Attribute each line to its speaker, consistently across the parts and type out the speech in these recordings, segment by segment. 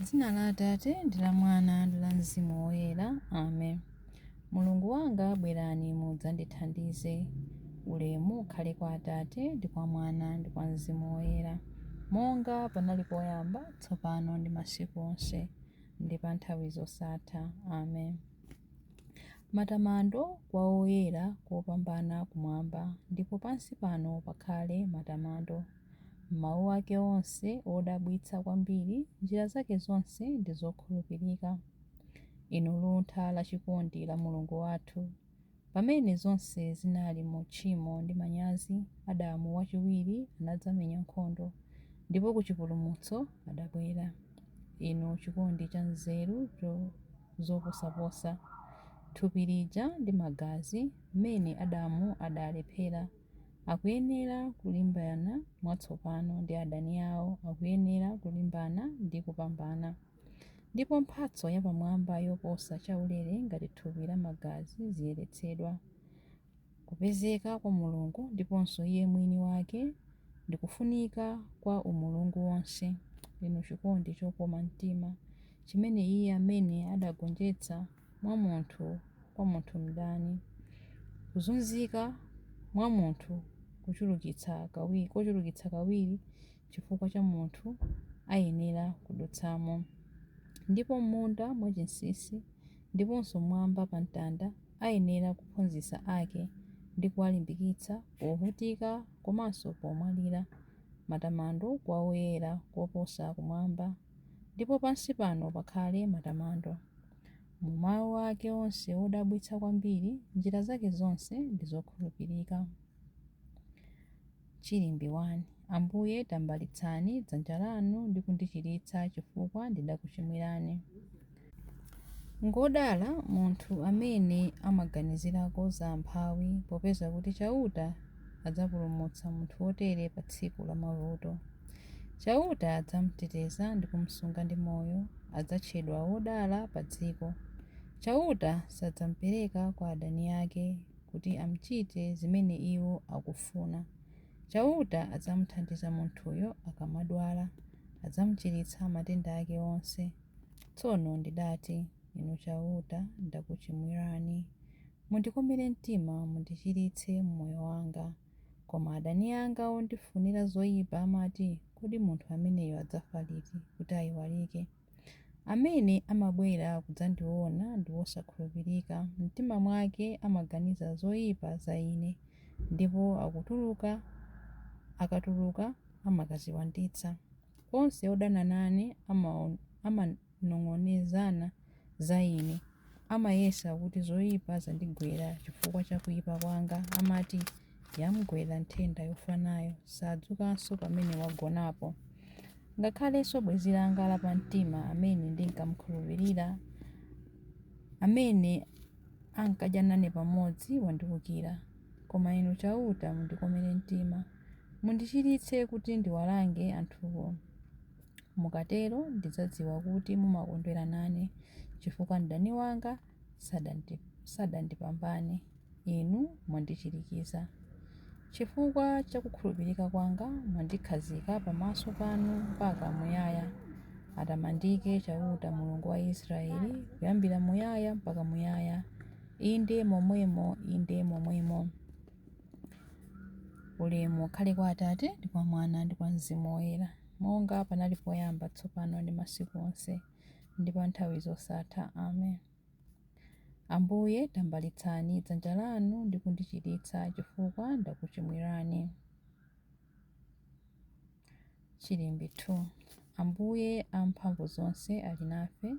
Speaker 1: Dzina la Atate ndi la Mwana ndi la Mzimu Woyera. Amen. Mulungu wanga, bwerani mudzandithandize. Ulemu ukhale kwa Atate ndi kwa Mwana ndi kwa Mzimu Woyera, monga panali poyamba, tsopano ndi masiku onse, ndi pa nthawi zosatha. Amen. Matamando kwa Woyera kopambana kumwamba, ndipo pansi pano pakhale matamando. Mawu ake onse odabwitsa kwambiri, njira zake zonse ndi zokhulupirika. Inu luntha la chikondi la Mulungu wathu, pamene zonse zinali mu tchimo ndi manyazi, Adamu wachiwiri anadzamenya nkhondo, ndipo ku chipulumutso adabwera. Inu chikondi cha nzeru zoposaposa, thupi lija ndi magazi, mmene Adamu adalephera, akuyenera kulimbana mwatsopano ndi adani awo, akuyenera kulimbana ndi kupambana. Ndipo mphatso yapamwamba yoposa chaulere ngati thupi la magazi ziyeretsedwa. Kupezeka kwa Mulungu ndiponso Iye mwini wake ndi kufunika kwa umulungu wonse. Inu chikondi chokoma mtima, chimene Iye amene adagonjetsa mwa munthu kwa munthu mdani, kuzunzika mwa munthu kochulukitsa kawiri chifukwa cha munthu ayenera kudutsamo. Ndipo m'munda mwachinsinsi ndiponso mmwamba pa mtanda ayenera kuphunzitsa ake ndi kuwalimbikitsa povutika komanso pomwalira. Matamando kwa Woyera koposa kumwamba, ndipo pansi pano pakhale matamando. Mu mawu ake onse odabwitsa kwambiri, njira zake zonse ndi zokhulupirika. Chilimbi 1. Ambuye, tambalitsani dzanja lanu ndi kundichiritsa chifukwa ndidakuchimwirani. Ngodala munthu amene amaganizirako za amphawi, popeza kuti Chauta adzapulumutsa munthu wotere pa tsiku la mavuto. Chauta adzamuteteza ndi kumusunga ndi moyo, adzatchedwa wodala pa dziko. Chauta sadzamupereka kwa adani ake kuti amuchite zimene iwo akufuna. Chauta adzamuthandiza munthuyo akamadwala, adzamuchiritsa matenda ake onse. Tsono ndidati, Inu Chauta, ndakuchimwirani. Mundikomere mtima, mundichiritse m'moyo wanga. Koma adani anga ondifunira zoyipa amati, Kodi munthu ameneyo adzafa liti kuti ayiwalike? Amene amabwera kudzandiona ndi wosakhulupirika, m'mtima mwake amaganiza zoyipa za ine, ndipo akatuluka amakadziwanditsa. Onse odana nane amanong'onezana za ine, amayesa kuti zoyipa zandigwera chifukwa cha kuyipa kwanga. Amati, Yamgwera nthenda yofa nayo, sadzukanso pamene wagonapo. Ngakhalenso bwenzi langa lapamtima amene ndinkamkhulupirira, amene ankadya nane pamodzi, wandiwukira. Koma Inu Chauta, mundikomere mtima, mundichiritse kuti ndiwalange anthuwo. Mukatero ndidzadziwa kuti mumakondwera nane, chifukwa mdani wanga sadandipambane. Inu mwandichirikiza. Chifukwa cha kukhulupirika kwanga, mwandikhazika pamaso panu mpaka muyaya. Atamandike Chauta Mulungu wa Israeli, kuyambira muyaya mpaka muyaya. Inde momwemo, inde momwemo. Ulemu ukhale kwa Atate ndi kwa Mwana ndi kwa Mzimu Woyera, monga panali poyamba, tsopano ndi masiku onse, ndi pa nthawi zosatha. Amen. Ambuye, tambalitsani dzanja lanu ndi kundichiritsa, chifukwa ndakuchimwirani. Chilimbi 2. Ambuye amphamvu zonse ali nafe.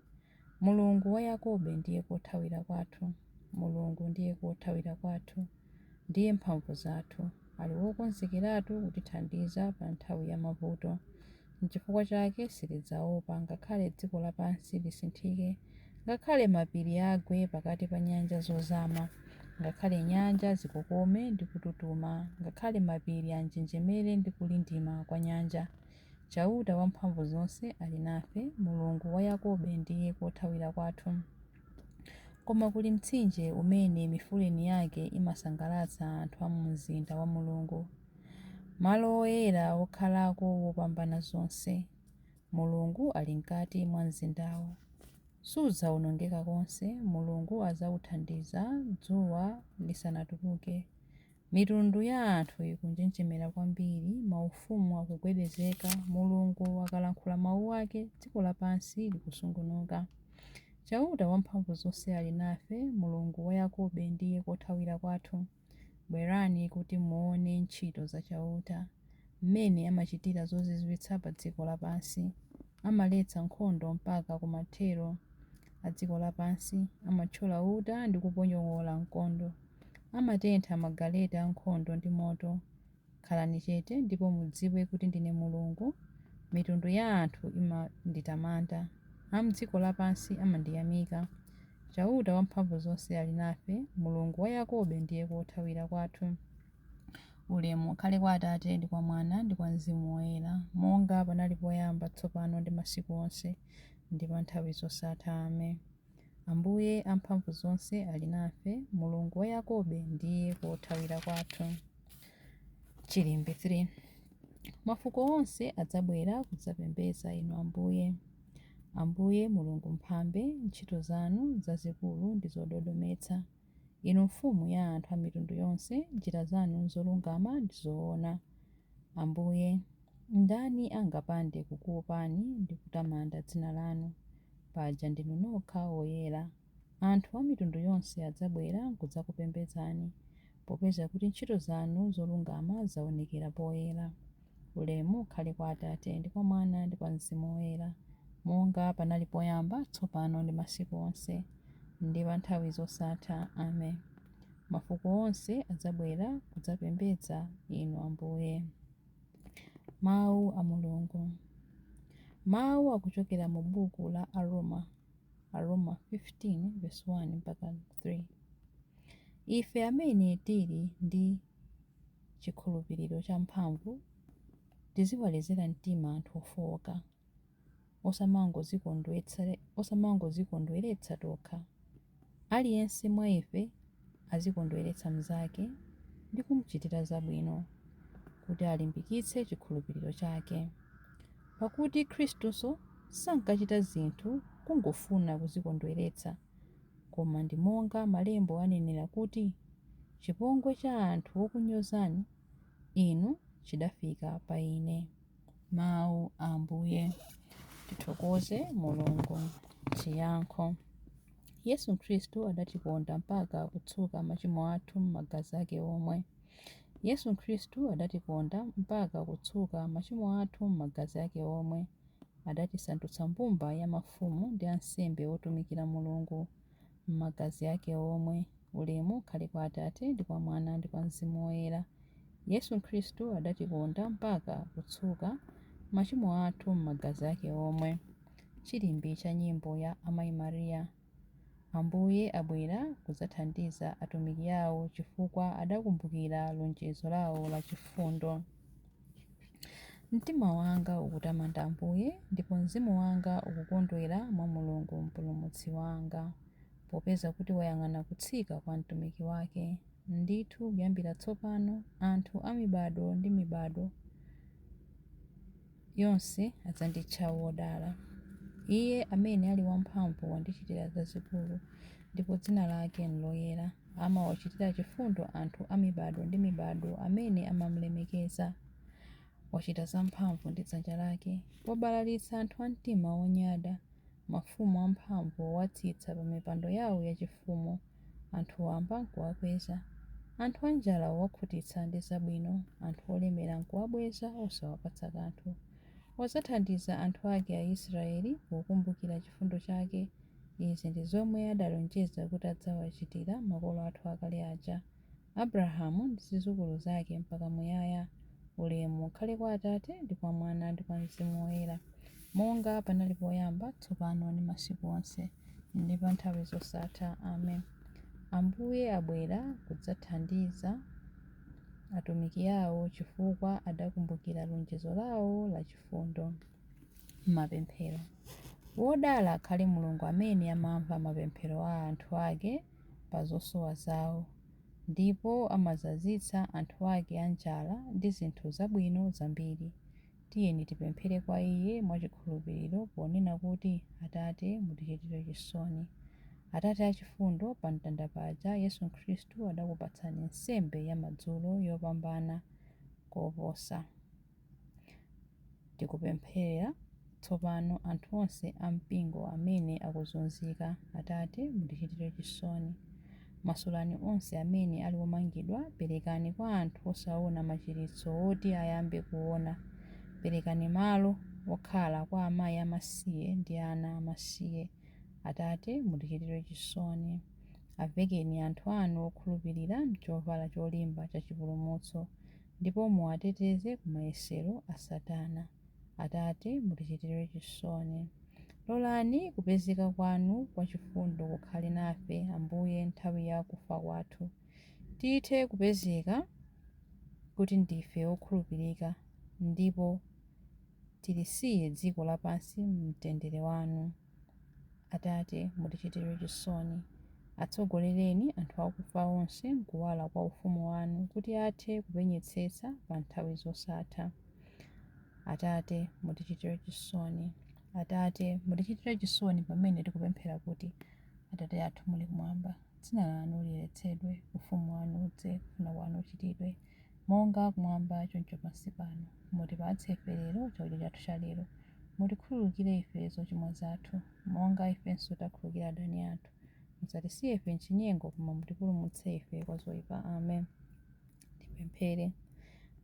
Speaker 1: Mulungu wa Yakobe ndiye kothawira kwathu. Mulungu ndiye kothawira kwathu, ndiye mphamvu zathu. Ali wokonzekeratu kutithandiza pa nthawi ya mavuto. N'chifukwa chake sitidzaopa, ngakhale dziko lapansi lisinthike, ngakhale mapiri agwe pakati pa nyanja zozama, ngakhale nyanja zikokome ndi kututuma, ngakhale mapiri anjenjemere ndi kulindima kwa nyanja. Chauta Wamphamvuzonse ali nafe, Mulungu wa Yakobe ndiye kothawira kwathu. Koma kuli mtsinje umene mifuleni yake imasangalatsa anthu a mu mzinda wa Mulungu, malo oyera wokhalako Wopambanazonse. Mulungu ali m'kati mwa mzindawo. Sudzawonongeka konse, Mulungu adzauthandiza dzuwa lisanatuluke. Mitundu ya anthu ikunjenjemera kwambiri, maufumu akugwedezeka. Mulungu akalankhula mau ake, dziko lapansi likusungunuka. Chauta Wamphamvuzonse ali nafe, Mulungu wa Yakobe ndiye kothawira kwathu. Bwerani kuti muone ntchito za Chauta, m'mene amachitira zozizwitsa pa dziko lapansi. Amaletsa nkhondo mpaka ku mathero a dziko lapansi, amathyola uta ndi kuponyowola mkondo. Amatentha magaleta ankhondo ndi moto. Khalani chete ndipo mudziwe kuti ndine Mulungu. Mitundu ya anthu imanditamanda, a m'dziko lapansi amandiyamika. Chauta Wamphamvuzonse ali nafe, Mulungu wa Yakobe ndiye kothawira kwathu. Ulemu ukhale kwa Atate ndi kwa Mwana ndi kwa Mzimu Woyera, monga panali poyamba, tsopano ndi masiku onse, ndi pa nthawi zosatha. Amen. Ambuye Amphamvuzonse ali nafe, Mulungu wa Yakobe ndiye kothawira kwathu. Chilimbi 3. Mafuko onse adzabwera kudzapembedza Inu Ambuye. Ambuye Mulungu Mphambe, ntchito zanu nzazikulu ndi zododometsa. Inu Mfumu ya anthu a mitundu yonse, njira zanu nzolungama ndi zoona. Ambuye, ndani angapande kukuopani ndi kutamanda dzina lanu? Paja ndinu nokha woyera. Anthu a mitundu yonse adzabwera n'kudzakupembedzani, popeza kuti ntchito zanu zolungama zaonekera poyera. Ulemu ukhale kwa Atate, ndi kwa Mwana, ndi kwa Mzimu Woyera, monga panali poyamba, tsopano ndi masiku onse, ndi pa nthawi zosatha. Amen. Mafuko onse adzabwera kudzapembedza Inu Ambuye. Mawu a Mulungu. Mawu akuchokera mu buku la Aroma, Aroma 15 verse 1 mpaka 3. Ife amene tili ndi chikhulupiriro champhamvu tiziwalezera mtima anthu ofowoka, osamangozikondweretsa tokha. Aliyense mwa ife azikondweretsa mnzake ndi kumuchitira zabwino, kuti alimbikitse chikhulupiriro chake. Pakuti Khristunso sankachita zinthu kungofuna kudzikondweretsa, koma ndi monga Malembo anenera kuti, Chipongwe cha anthu okunyozani inu chidafika pa ine. Mawu a Ambuye. Tithokoze Mulungu. Chiyankho. Yesu Khristu adatikonda mpaka kutsuka machimo athu m'magazi ake omwe. Yesu Khristu adatikonda mpaka kutsuka machimo athu m'magazi ake omwe. Adatisandutsa mbumba ya mafumu ndi ansembe otumikira Mulungu m'magazi ake omwe. Ulemu ukhale kwa Atate, ndi kwa Mwana, ndi kwa Mzimu Woyera. Yesu Khristu adatikonda mpaka kutsuka machimo athu m'magazi ake omwe. Chilimbi cha nyimbo ya Amayi Maria. Ambuye abwera kudzathandiza atumiki awo chifukwa adakumbukira lonjezo lawo la chifundo. Mtima wanga ukutamanda Ambuye, ndipo mzimu wanga ukukondwera mwa Mulungu Mpulumutsi wanga, popeza kuti wayang'ana kutsika kwa mtumiki wake. Ndithu kuyambira tsopano anthu a mibadwo ndi mibadwo yonse adzanditcha wodala. Iye amene ali wamphamvu wandichitira zazikulu, ndipo dzina lake n'loyera. Amawachitira chifundo anthu a mibadwo ndi mibadwo amene amamulemekeza. Wachita zamphamvu ndi dzanja lake. Wabalalitsa anthu a mtima wonyada. Mafumu amphamvu wawatsitsa pa mipando yawo yachifumu, anthu wamba n'kuwakweza. Anthu anjala wawakhutitsa ndi zabwino, anthu olemera n'kuwabweza osawapatsa kanthu. Wadzathandiza anthu ake Aisraeli pokumbukira chifundo chake. Izi ndi zomwe adalonjeza kuti adzawachitira makolo athu akale aja, Abrahamu ndi zidzukulu zake mpaka muyaya. Ulemu ukhale kwa Atate, ndi kwa Mwana, ndi kwa Mzimu Woyera, monga panali poyamba, tsopano ndi masiku onse, ndi pa nthawi zosatha. Amen. Ambuye abwera kudzathandiza atumiki awo chifukwa adakumbukira lonjezo lawo la chifundo. Mapemphero. Wodala akhale Mulungu amene amamva mapemphero a anthu ake pa zosowa zawo, ndipo amadzazitsa anthu ake anjala ndi zinthu zabwino zambiri. Tiyeni tipemphere kwa Iye mwachikhulupiriro ponena kuti, Atate, mutichitire chisoni. Atate achifundo, pa mtanda paja Yesu Khristu adakupatsani nsembe ya madzulo yopambana koposa. Tikupempherera tsopano anthu onse a mpingo amene akuzunzika. Atate, mutichitire chisoni. Masulani onse amene ali omangidwa, perekani kwa anthu osaona machiritso oti ayambe kuona. Perekani malo okhala kwa amayi amasiye ndi ana amasiye. Atate, mutichitire chisoni. Avekeni anthu anu okhulupirira m'chovala cholimba cha chipulumutso, ndipo muwateteze ku mayesero a Satana. Atate, mutichitire chisoni. Lolani kupezeka kwanu kwa chifundo kukhale nafe, Ambuye, nthawi ya kufa kwathu. Tithe kupezeka kuti ndife okhulupirika ndipo tilisiye dziko lapansi m'mtendere wanu. Atate, mutichitire chisoni. Atsogolereni anthu akufa onse m'kuwala kwa ufumu wanu kuti athe kupenyetsetsa pa nthawi zosatha. Atate, mutichitire chisoni. Atate, mutichitire chisoni pamene tikupemphera kuti, Atate athu muli kumwamba, dzina lanu liyeretsedwe, ufumu wanu udze, kufuna kwanu kuchitidwe, monga kumwamba choncho pansi pano. Mutipatse ife lero chakudya chathu cha lero. Mutikhululukire ife zochimwa zathu, monga ifenso takhululukira adani athu. Musatisiye ife m'chinyengo, koma mutipulumutse ife kwa zoyipa. Amen. Tipemphere.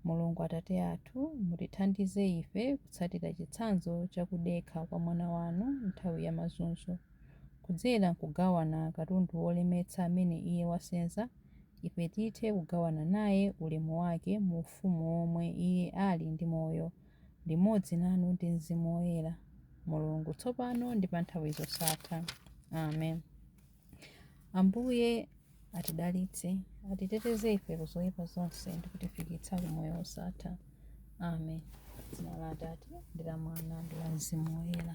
Speaker 1: Mulungu Atate athu, mutithandize ife kutsatira chitsanzo cha kudekha kwa Mwana wanu nthawi ya mazunzo. Kudzera m'kugawana katundu wolemetsa amene Iye wasenza, ife tithe kugawana naye ulemu wake mu ufumu womwe Iye ali ndi moyo, limodzi nanu ndi Mzimu Woyera, Mulungu, tsopano ndi pa nthawi zosatha. Amen. Ambuye atidalitse, atiteteze ife ku zoyipa zonse ndi kutifikitsa ku moyo wosatha. Amen. Dzina la Atate ndi la Mwana ndi la Mzimu Woyera.